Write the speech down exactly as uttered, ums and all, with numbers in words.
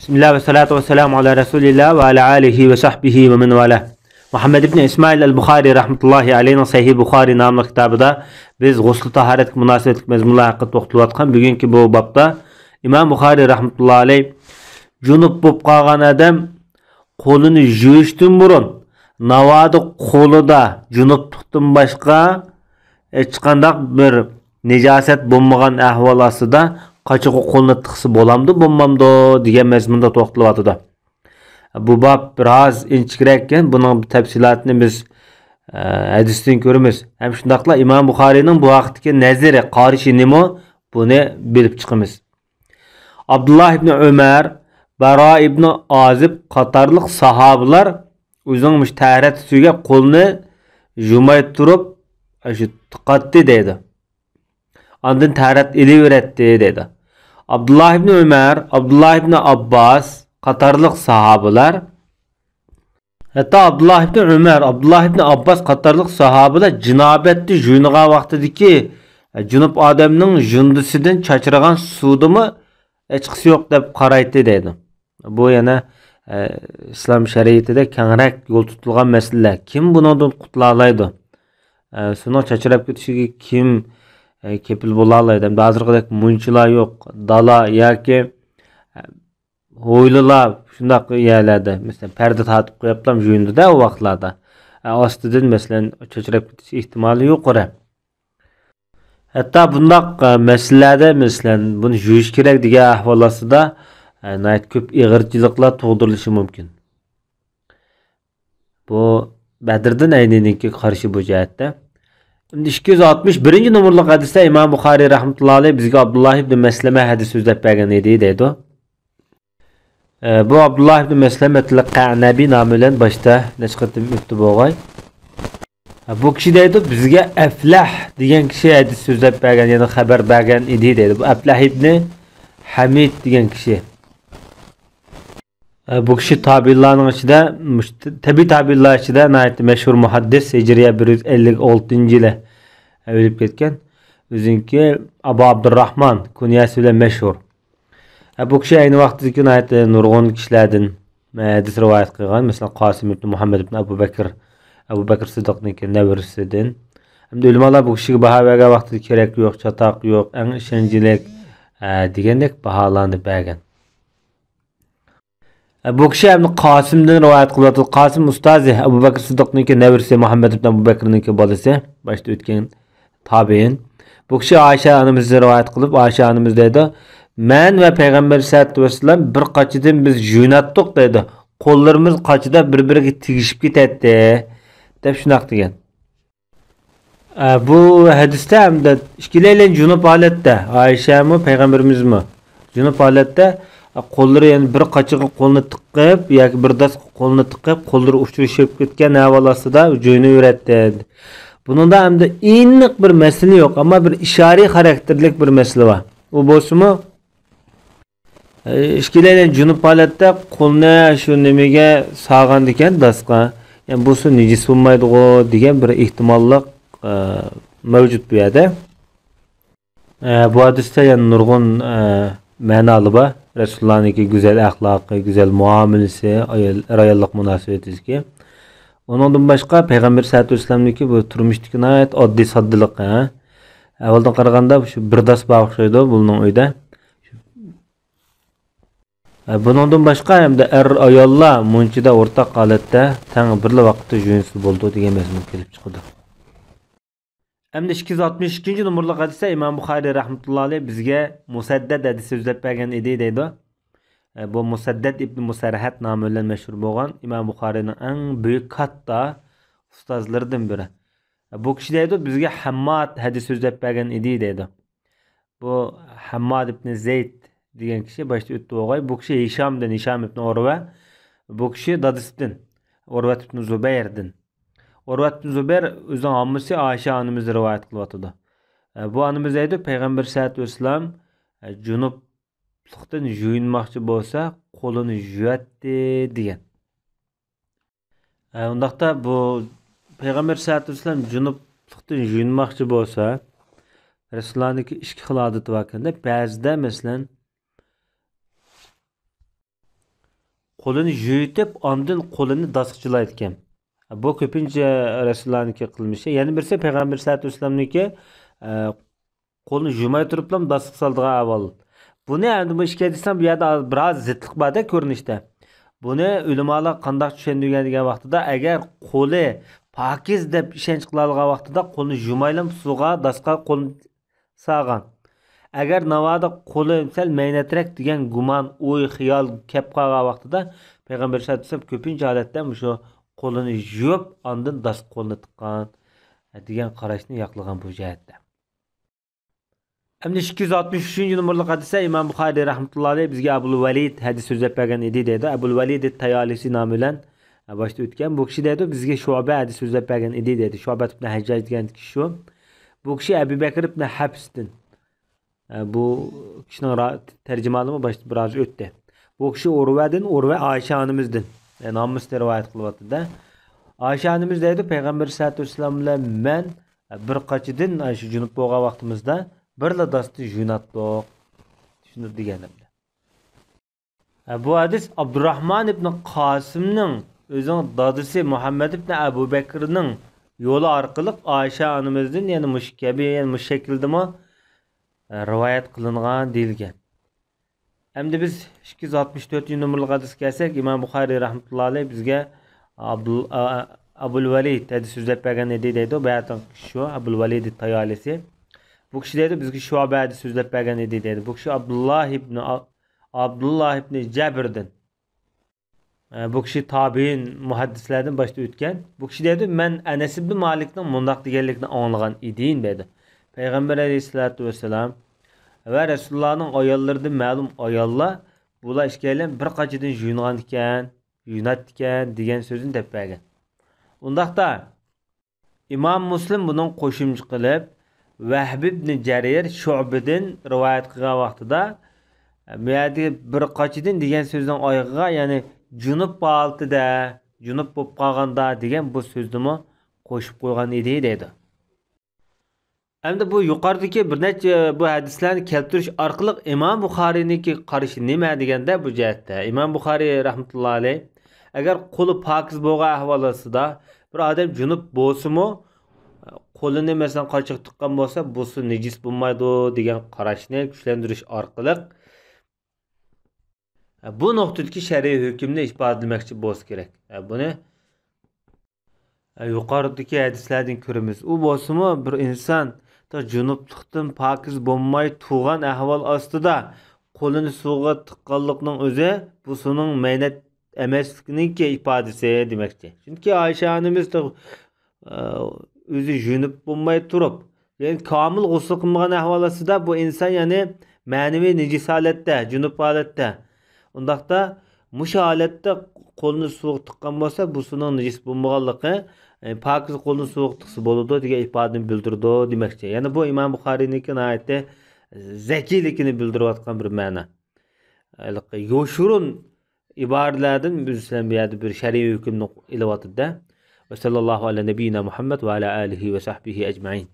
بىسمىللا ۋەسسالاتۇ ۋەسسالامۇ ئالا رەسۇلىللا ۋە ئالا ئالىھى ۋە سەھبىھى ۋە مەن ۋالا. مۇھەممەد ئىبن ئىسمائىل ئەل بۇخارى رەھمەتۇللاھى ئەلەيھىنىڭ سەھىھ بۇخارى ناملىق كىتابىدا بىز غۇسلى تاھارەتكە مۇناسىۋەتلىك مەزمۇنلار ھەققىدە توختىلىۋاتقان. بۈگۈنكى بۇ بابتا ئىمام بۇخارى رەھمەتۇللاھى ئەلەيھ جۇنۇپ بولۇپ قالغان ئادەم قولىنى يۇيۇشتىن بۇرۇن، ناۋادا قولىدا جۇنۇپلۇقتىن باشقا ھېچقانداق بىر نىجاسەت بولمىغان ئەھۋال ئاستىدا قاچىغا قولىنى تىقسا بولامدۇ، بولمامدۇ دېگەن مەزمۇندا توختىلىۋاتىدۇ. بۇ باب بىراز ئىنچىكىرەك ئىكەن، بۇنىڭ تەپسىلاتىنى بىز، ئە، ھەدىستىن كۆرىمىز. ھەم شۇنداقلا ئىمام بۇخارىينىڭ بۇ ھەقتىكى نەزىرى، قارىشى نېمە، بۇنى بىلىپ چىقىمىز. ئابدۇللا ئىبنى ئۆمەر، بارا ئىبنى ئازىب قاتارلىق ساھابىلار ئۆزىنىڭ مۇشۇ تەھارەت سۈيىگە قولىنى يۇماي تۇرۇپ، شۇ تىقاتتى دەيدۇ. ئاندىن تەھارەت ئېلىۋېرەتتى دەيدۇ. ئابدۇللا ئىبنى ئۆمەر، ئابدۇللا ئىبنى ئابباس قاتارلىق ساھابىلار، ھەتتا ئابدۇللا ئىبنى ئۆمەر، ئابدۇللا ئىبنى ئابباس قاتارلىق ساھابىلار جىنابەتتە يۇيۇنغان ۋاقتىدىكى، ئە، جۇنۇپ ئادەمنىڭ يۇندىسىدىن چاچرىغان سۇدىمۇ ھېچقىسى يوق دەپ قارايتتى دەيدۇ. بۇ يەنە، ئە، ئىسلام شەرىئىتىدە كەڭرەك يول تۇتۇلغان مەسىلىلەر. كىم بۇنىڭدىن قۇتۇلالايدۇ؟ ئە، سۇنىڭ چاچراپ كېتىشىگە كىم، ئە، كېپىل بولالايدۇ؟ ئەمدى ھازىرقىدەك مۇنچىلار يوق، دالا ياكى، ئە، ھويلىلار شۇنداق يەرلەردە، مەسىلەن، پەردە تارتىپ قويۇپلا يۇيۇنىدۇ-دە ئۇ ۋاقىتلاردا. ئە، ئاستىدىن، مەسىلەن، چاچراپ كېتىش ئېھتىمالى يۇقىرى. ھەتتا بۇنداق، ئە، مەسىلىلەردە، مەسىلەن، بۇنى يۇيۇش كېرەك دېگەن ئەھۋال ئاستىدا، ئە، ناھايىتى كۆپ ئېغىرچىلىقلار تۇغدۇرۇلۇشى مۇمكىن. بۇ بەدرىدىن ئەينىنىڭكى قارىشى بۇ جەھەتتە. ئەمدى ئىككى يۈز ئاتمىش بىرىنچى نومۇرلۇق ھەدىستە ئىمام بۇخارىي رەھمەتۇللا ئەلەيھ بىزگە ئابدۇللا ئىبن مەسلەمە ھەدىس سۆزلەپ بەرگەن ئىدى دەيدۇ. ئە، بۇ ئابدۇللا ئىبن مەسلەمەتىل قەنەبى نامى بىلەن باشتا نەچچە قېتىم ئۆتتى بولغاي. ئە، بۇ كىشى دەيدۇ، بىزگە ئەفلەھ دېگەن كىشى ھەدىس سۆزلەپ بەرگەن، يەنى خەۋەر بەرگەن ئىدى دەيدۇ. بۇ ئەفلەھ ئىبنى ھەمىد دېگەن كىشى. ئە، بۇ كىشى تابىئىنلارنىڭ ئىچىدە، مۇش-، تەبىئىي تابىئىنلار ئىچىدە ناھايىتى مەشھۇر مۇھەددىس، ھىجرىيە بىر يۈز ئەللىك ئالتىنچى يىلى ئۆلۈپ كەتكەن. ئۆزىنىڭكى ئابۇ ئابدۇرراھمان كۇنيەسى بىلەن مەشھۇر. ئە، بۇ كىشى ئەينى ۋاقتىدىكى ناھايىتى نۇرغۇن كىشىلەردىن ھەدىس رىۋايەت قىلغان، مەسىلەن، قاسىم ئىبنى مۇھەممەد ئىبنى ئەبۇ بەكىر، ئەبۇ بەكىر سىددىقنىڭكى نەۋرىسىدىن. ئەمدى ئۆلىمالار بۇ كىشىگە باھا بەرگەن ۋاقتىدا كېرەك يوق، چاتاق يوق، ئەڭ ئىشەنچلىك، ئە، دېگەندەك باھالارنى بەرگەن. ئە، بۇ كىشى ئەمدى قاسىمدىن رىۋايەت قىلىۋاتىدۇ. قاسىم ئۇستازى، ئەبۇ بەكىر سىددىقنىڭكى نەۋرىسى، مۇھەممەد ئىبن ئەبۇ بەكرىنىڭكى بالىسى، باشتا ئۆتكەن تابىئىن. بۇ كىشى ئائىشە ئانىمىزدىن رىۋايەت قىلىپ، ئائىشە ئانىمىز دەيدۇ، مەن ۋە پەيغەمبەر ئەلەيھىسسالاتۇ ۋەسسالام بىر قاچىدىن بىز يۇيۇناتتۇق دەيدۇ. قوللىرىمىز قاچىدا بىر-بىرىگە تېگىشىپ كېتەتتى، دەپ شۇنداق دېگەن. ئە، بۇ ھەدىستە ھەمدە ئىككىلەيلەن جۇنۇپ ھالەتتە، ئائىشەمۇ، پەيغەمبىرىمىزمۇ جۇنۇپ ھالەتتە، ئە، قوللىرى، يەنى بىر قاچىغا قولىنى تىقىپ ياكى بىر داسقا قولىنى تىقىپ، قوللىرى ئۇچرىشىپ كەتكەن ئەھۋال ئاستىدا يۇيۇنۇۋېرەتتى. بۇنىڭدا ھەمدە ئېنىق بىر مەسىلە يوق، ئەمما بىر ئىشارىي خاراكتېرلىك بىر مەسىلە بار. ئۇ بولسىمۇ، ئىككىلەيلەن جۇنۇپ ھالەتتە قولنى شۇ نېمىگە سالغاندىكىن، داسقا، يەنى بۇ سۇ نىجىس بولمايدىغۇ دېگەن بىر ئېھتىماللىق، ئە، مەۋجۇت بۇ يەردە. ئە، بۇ ھەدىستە يەنە نۇرغۇن، ئە، مەنالار بار. رەسۇلۇللانىڭكى گۈزەل ئەخلاقى، گۈزەل مۇئامىلىسى، ئايال، ئەر-ئاياللىق مۇناسىۋىتىدىكى. ئۇنىڭدىن باشقا، پەيغەمبەر سەللەللاھۇ ئەلەيھى ۋەسەللەمنىڭكى بۇ تۇرمۇشتىكى ناھايىتى ئاددىي ساددىلىقى، ھە؟ ئەۋۋەلدىن قارىغاندا شۇ بىر داس بار ئوخشايدۇ بۇنىڭ ئۆيدە. ئە، بۇنىڭدىن باشقا، ھەمدە ئەر-ئاياللار مۇنچىدا ئورتاق ھالەتتە تەڭ بىرلا ۋاقىتتا يۇيۇنسا بولىدۇ دېگەن مەزمۇن كېلىپ چىقىدۇ. ئەمدى ئىككى يۈز ئاتمىش ئىككىنچى نومۇرلۇق ھەدىستە ئىمام بۇخارىي رەھمەتۇللا ئەلەيھ بىزگە مۇسەددەد ھەدىس سۆزلەپ بەرگەن ئىدى دەيدۇ. ئە، بۇ مۇسەددەد ئىبن مۇسەرھەد نامى بىلەن مەشھۇر بولغان ئىمام بۇخارىينىڭ ئەڭ بۈيۈك كاتتا ئۇستازلىرىدىن بىرى. ئە، بۇ كىشى دەيدۇ، بىزگە ھەمماد ھەدىس سۆزلەپ بەرگەن ئىدى دەيدۇ. بۇ ھەمماد ئىبنى زەيد دېگەن كىشى باشتا ئۆتتى بولغاي. بۇ كىشى ھىشامدىن، ھىشام ئىبنى ئۇرۋە. بۇ كىشى دادىسىدىن، ئۇرۋەت ئىبنى زۇبەيردىن. ئۇرۋەت ئىبنى زۇبەير ئۆزىنىڭ ھاممىسى ئائىشە ئانىمىزدىن رىۋايەت قىلىۋاتىدۇ. ئە، بۇ ئانىمىز دەيدۇ، پەيغەمبەر سەللەللاھۇ ئەلەيھى ۋەسەللەم، ئە، جۇنۇپلۇقتىن يۇيۇنماقچى بولسا، قولىنى يۇياتتى دېگەن. ئە، ئۇنداقتا بۇ پەيغەمبەر سەللەللاھۇ ئەلەيھى ۋەسەللەم جۇنۇپلۇقتىن يۇيۇنماقچى بولسا، رەسۇلۇللانىڭكى ئىككى خىل ئادىتى باركەن-دە، بەزىدە، مەسىلەن، قولىنى يۇيۇتۇپ، ئاندىن قولىنى داسقا چىلايدىكەن. بۇ كۆپىنچە رەسۇللارنىڭكى قىلمىشى. يەنە بىرسى پەيغەمبەر سەللەللاھۇ ئەلەيھى ۋەسەللەمنىڭكى، ئە، قولىنى يۇماي تۇرۇپلا داسقا سالىدىغان ئەھۋال. بۇنى ئەمدى بۇ ئىككى ھەدىستىن بۇ يەردە بىراز زىتلىق بار-دە كۆرۈنۈشتە. بۇنى ئۆلىمالار قانداق چۈشەندۈرگەن دېگەن ۋاقتىدا، ئەگەر قولى پاكىز دەپ ئىشەنچ قىلالىغان ۋاقتىدا قولىنى يۇمايلا سۇغا، داسقا قولىنى سالغان. ئەگەر ناۋادا قولى سەل مەينەترەك دېگەن گۇمان، ئوي، خىيال كەپ قالغان ۋاقتىدا پەيغەمبەر سەللەللاھۇ ئەلەيھى ۋەسەللەم كۆپىنچە ھالەتتە مۇشۇ قولىنى يۇيۇپ، ئاندىن داسقا قولىنى تىققان دېگەن قاراشنى ياقلىغان بۇ جەھەتتە. ئەمدى ئىككى يۈز ئاتمىش ئۈچىنچى نومۇرلۇق ھەدىسە ئىمام بۇخارىي رەھمەتۇللاھى ئەلەيھ بىزگە ئەبۇل ۋەلىد ھەدىس سۆزلەپ بەرگەن ئىدى دەيدۇ. ئەبۇل ۋەلىد تايالىسى نامى بىلەن، ئە، باشتا ئۆتكەن. بۇ كىشى دەيدۇ، بىزگە شۇبە ھەدىس سۆزلەپ بەرگەن ئىدى دەيدۇ. شۇبە ئىبن ھەججاج دېگەن كىشى شۇ. بۇ كىشى ئەبۇ بەكىر ئىبن ھەپستىن. ئە، بۇ كىشىنىڭ را-، تەرجىمىھالىمۇ باشتا بىراز ئۆتتى. بۇ كىشى ئۇرۋەدىن، ئۇرۋە ئائىشە ئانىمىزدىن، يەنى ھاممىسىدىن رىۋايەت قىلىۋاتىدۇ-دە. ئائىشە ئانىمىز دەيدۇ، پەيغەمبەر سەللەللاھۇ ئەلەيھى ۋەسەللەم بىلەن مەن بىر قاچىدىن، ئاشۇ جۇنۇپ بولغان ۋاقتىمىزدا بىرلا داستا يۇيۇناتتۇق. چۈشىنىدۇ دېگەن ئەمدى. بۇ ھەدىس ئابدۇراھمان ئىبنى قاسىمنىڭ ئۆزىنىڭ دادىسى مۇھەممەد ئىبنى ئەبۇ بەكرىنىڭ يولى ئارقىلىق ئائىشە ئانىمىزدىن يەنە مۇشۇ كەبى، يەنە مۇشۇ شەكىلدىمۇ، ئە، رىۋايەت قىلىنغان دېيىلگەن. ئەمدى بىز ئىككى يۈز ئاتمىش تۆتىنچى نومۇرلۇق ھەدىسكە كەلسەك، ئىمام بۇخارىي رەھمەتۇللاھى ئەلەيھ بىزگە ئابدۇل-، ئا-، ئەبۇل ۋەلىد ھەدىس سۆزلەپ بەرگەن ئىدى دەيدۇ. بۇ يەردىكى شۇ، ئەبۇل ۋەلىد تايالىسى. بۇ كىشى دەيدۇ، بىزگە شۇبە ھەدىس سۆزلەپ بەرگەن ئىدى دەيدۇ. بۇ كىشى ئابدۇللاھ ئىبنى ئا-، ئابدۇللاھ ئىبنى جەبىردىن. ئە، بۇ كىشى تابىئىن مۇھەددىسلەردىن باشتا ئۆتكەن. بۇ كىشى دەيدۇ، مەن ئەنەس ئىبنى مالىكنىڭ مۇنداق دېگەنلىكىنى ئاڭلىغان ئىدىم دەيدۇ. پەيغەمبەر ئەلەيھىسسالاتۇ ۋەسسالام ۋە رەسۇلۇللانىڭ ئاياللىرىدىن مەلۇم ئاياللار بۇلار ئىككىيلەن بىر قاچىدىن يۇيۇنغانىكەن، يۇيۇناتتىكەن دېگەن سۆزنى دەپ بەرگەن. ئۇنداقتا، ئىمام مۇسلىم بۇنىڭغا قوشۇمچە قىلىپ، ۋەھب ئىبنى جەرىر شۇبىدىن رىۋايەت قىلغان ۋاقتىدا، بۇ يەردىكى بىر قاچىدىن دېگەن سۆزنىڭ ئايىغىغا، يەنى جۇنۇپ ھالىتىدە، جۇنۇپ بولۇپ قالغاندا دېگەن بۇ سۆزنىمۇ قوشۇپ قويغان ئىدى دەيدۇ. ئەمدى بۇ يۇقىرىدىكى بىر نەچچە بۇ ھەدىسلەرنى كەلتۈرۈش ئارقىلىق ئىمام بۇخارىينىڭكى قارىشى نېمە دېگەندە، بۇ جەھەتتە ئىمام بۇخارىي رەھمەتۇللاھى ئەلەيھ، ئەگەر قولى پاكىز بولغان ئەھۋال ئاستىدا بىر ئادەم جۇنۇپ بولسىمۇ، قولىنى مەسىلەن قاچىغا تىققان بولسا، بۇ سۇ نىجىس بولمايدۇ دېگەن قاراشنى كۈچلەندۈرۈش ئارقىلىق، بۇ نۇقتىدىكى شەرئىي ھۆكۈمنى ئىپادىلىمەكچى بولسا كېرەك. بۇنى يۇقىرىدىكى ھەدىسلەردىن كۆرىمىز. ئۇ بولسىمۇ بىر ئىنسان جۇنۇپلۇقتىن پاكىز بولماي تۇرغان ئەھۋال ئاستىدا قولىنى سۇغا تىققانلىقنىڭ ئۆزى بۇ سۇنىڭ مەينەت ئەمەسلىكىنىڭكى ئىپادىسى دېمەكچى. چۈنكى ئائىشە ئانىمىز، ئە، ئۆزى يۇيۇنۇپ بولماي تۇرۇپ، يەنى كامىل غۇسۇل قىلمىغان ئەھۋال ئاستىدا بۇ ئىنسان يەنى مەنىۋى نىجىس ھالەتتە، جۇنۇپ ھالەتتە. ئۇنداقتا مۇشۇ ھالەتتە قولىنى سۇغا تىققان بولسا، بۇ سۇنىڭ نىجىس بولمىغانلىقى، ئە، پاكىز قولىنى سۇغا تىقسا بولىدۇ دېگەن ئىپادىنى بىلدۈرىدۇ دېمەكچى. يەنى بۇ ئىمام بۇخارىينىڭكى ناھايىتى زەكىيلىكىنى بىلدۈرۈۋاتقان بىر مەنە. ھېلىقى يوشۇرۇن ئىبارىلەردىن بىز سىلەر بۇ يەردە بىر شەرئىي ھۆكۈمنى ئېلىۋاتىدۇ-دە. ۋە سەللەللاھۇ ئەلا نەبىييىنا مۇھەممەد ۋە ئەلا ئالىھى ۋە سەھبىھى ئەجمەئىن.